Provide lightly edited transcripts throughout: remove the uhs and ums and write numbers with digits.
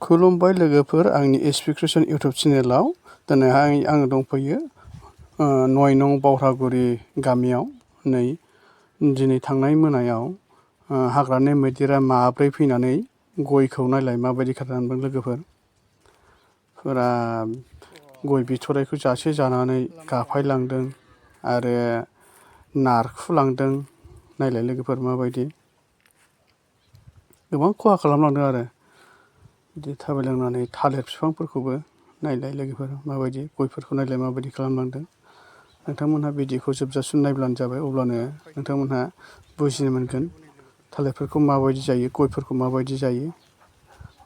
खुलुमबाय लोगोफोर, आंनि एसपि क्रिएशन इउटुब चेनेलाव दिनैहाय आङो दंफैयो 9 नं बावहागुरि गामियाव। दिनै थांनाय मोनायाव हाग्रानि मैदेरा माब्रै फैनानै गयखौ नायलाय माबायदि खालामदों लोगोफोर। फुरा गय बिथराइखौ जासे जानानै गाफायलांदों आरो नारखुलांदों। नायलाय लोगोफोर माबायदि गोबां खहा खालामलांदों आरो बिदि थाबायलांनानै थालिर बिफांफोरखौबो नायलाय लोगोफोर माबायदि, गयफोरखौ नायलाय माबायदि खालामलांदों। नोंथांमोनहा भिडिअखौ जोबजासिम नायब्लानो जाबाय, अब्लानो नोंथांमोनहा बुजिनो मोनगोन थालिरफोरखौ माबायदि जायो, गयफोरखौ माबायदि जायो,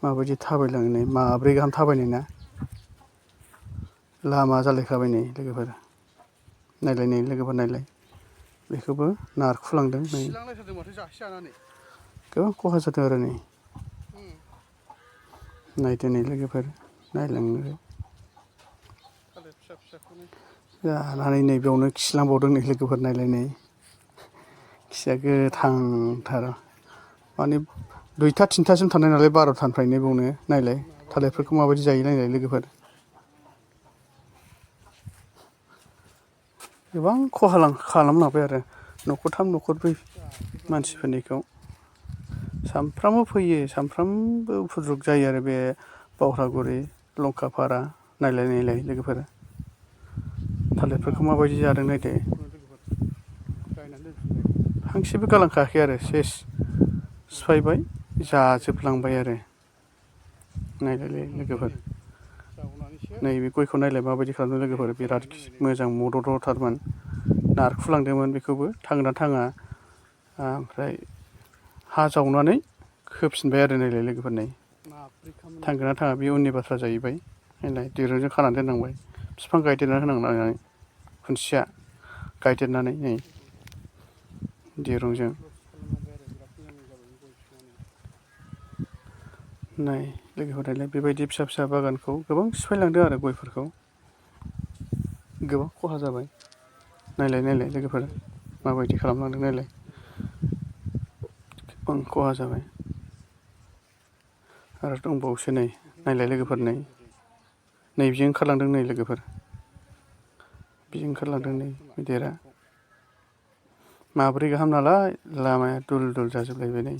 माबायदि थाबायलांनाय, माब्रै गाहाम थाबायनाय ना, लामा जालायखाबाय नै लोगोफोर। नायलाय नै लोगोफोर नायलाय, बेखौबो नारखुलांदों नै। गोबां खहा जादों आरो नै। नायदो नै लोगोफोर, नायलांनो जानानै नै बेयावनो खिलांबावदों नै लोगोफोर, नायलाय नै खिया गोथांथार। माने 2टा 3टासिम थानाय नालाय 12टानिफ्रायनो बेयावनो नायलाय थालिरफोरखौ माबायदि जायो नायलाय लोगोफोर। गोबां खहा खालामलांबाय आरो न'खरथाम न'खरब्रै मानसिफोरनिखौ। सानफ्रामबो फैयो, सानफ्रामबो उपद्रब जायो आरो बे बावहागुरि लंकापारा। नायलाय लोगोफोर, थालिरफोरखौ माबायदि जादों नायदो। फांसेबो गालांखायाखै आरो सेस सिफायबाय, जाजोबलांबाय आरो। नायलाय लोगोफोर, नैबे गयखौ नायलाय माबायदि खालामदों लोगोफोर। बिराद मोजां मददथारमोन, नारखुलांदोंमोन बेखौबो थांना थाङा। ओमफ्राय हा जावनानै होफिनबाय आरो नायलाय लोगोफोर नै। थांगोना थाङा बे उननि बाथ्रा जाहैबाय। नायलाय दिरुंजों खानानै दोननांबाय, बिफां गायदेरना होनांनानै, खुन्थिया गायदेरनानै नै दिरुंजों। नाय लोगोफोर नायलाय, बेबायदि फिसा फिसा बागानखौ गोबां सिफायलांदों आरो गयफोरखौ। गोबां खहा जाबाय। नायलाय लोगोफोर माबायदि खालामलांदों नायलाय, गोबां खहा जाबाय। आरो दंबावोसो नै, नायलाय लोगोफोर नै बिजों ओंखारलांदों नै लोगोफोर, बिजों ओंखारलांदों नै मैदेरा। माब्रै गाहाम नालाय लामाया दुल दुल जाजोबलायबाय नै।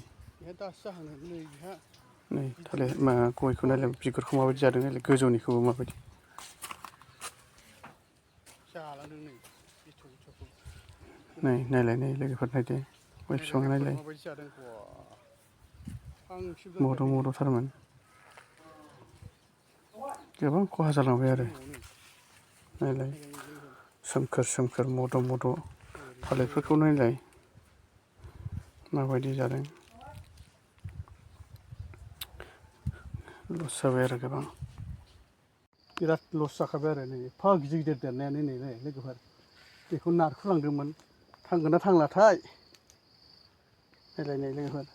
नै थालिर गयखौ नायलाय, बिगुरखौ माबायदि जादों नायलाय, गोजौनिखौबो माबायदि नायलाय लोगोफोर नायदो, गय बिफाङा नायलाय मद'-थारमोन। गोबां खहा जालांबाय आरो नायलाय, सोमखोर सोमखोर मद' थालिरफोरखौ नायलाय माबायदि जादों। लस जाबाय आरो गोबां, बिराद लस जाखाबाय आरो नै एफा गिदिर गिदिर देरनायानो नै लोगोफोर। बेखौ नारखुलांदोंमोन, थांगोन ना थांलाथाय। नायलाय लोगोफोर,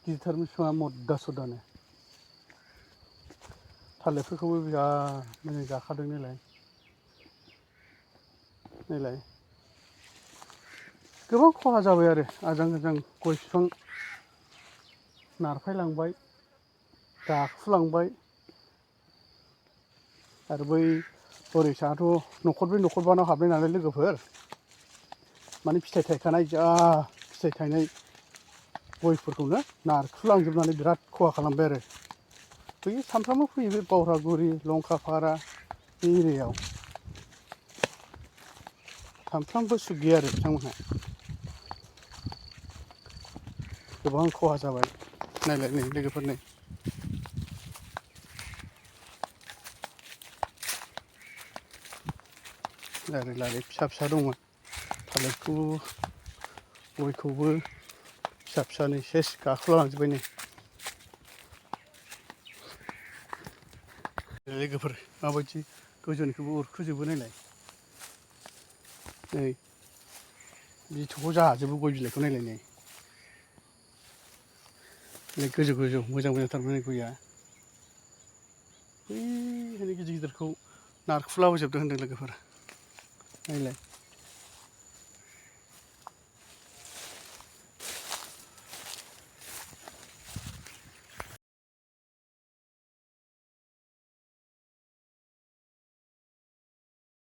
गिदिरथारमोन बिफाङा मददा सददानो। थालिरफोरखौबो बिराद मोजां जाखादों नायलाय। गोबां खहा जाबाय आरो आजां गाजां गय बिफां नारफायलांबाय, गाखुलांबाय। आरो बै हरै साहाथ' न'खरब्रै न'खरबानाव हाबनाय नालाय लोगोफोर, माने फिथाइ थायखानाय जा फिथाइ थायनाय गयफोरखौनो नारखुलांजोबनानै बिराद खहा खालामबाय आरो। फैयो, सानफ्रामबो फैयो बे बावहागुरि लंकापारा बे एरियायाव। सानफ्रामबो सुख गैया आरो बिथांमोनहा। गोबां खहा जाबाय, नायलाय नै लोगोफोर नै। लारि फिसा फिसा दंमोन, थालिरखौबो गयखौबो फिसा फिसानि सेस गाखुला लांजोब्बाय नै। लोगोफोर माबायदि गोजौनिखौबो अरखोजोबो नायलाय। नै बिथौखौ जाजोबो गय बिलाइखौ नायलाय नै। गोजौ गोजौ मोजां मोजांथारमोन गया। बैहायनो गिदिर गिदिरखौ नारखुलाबोजोबदों होनदों लोगोफोर, नायलाय।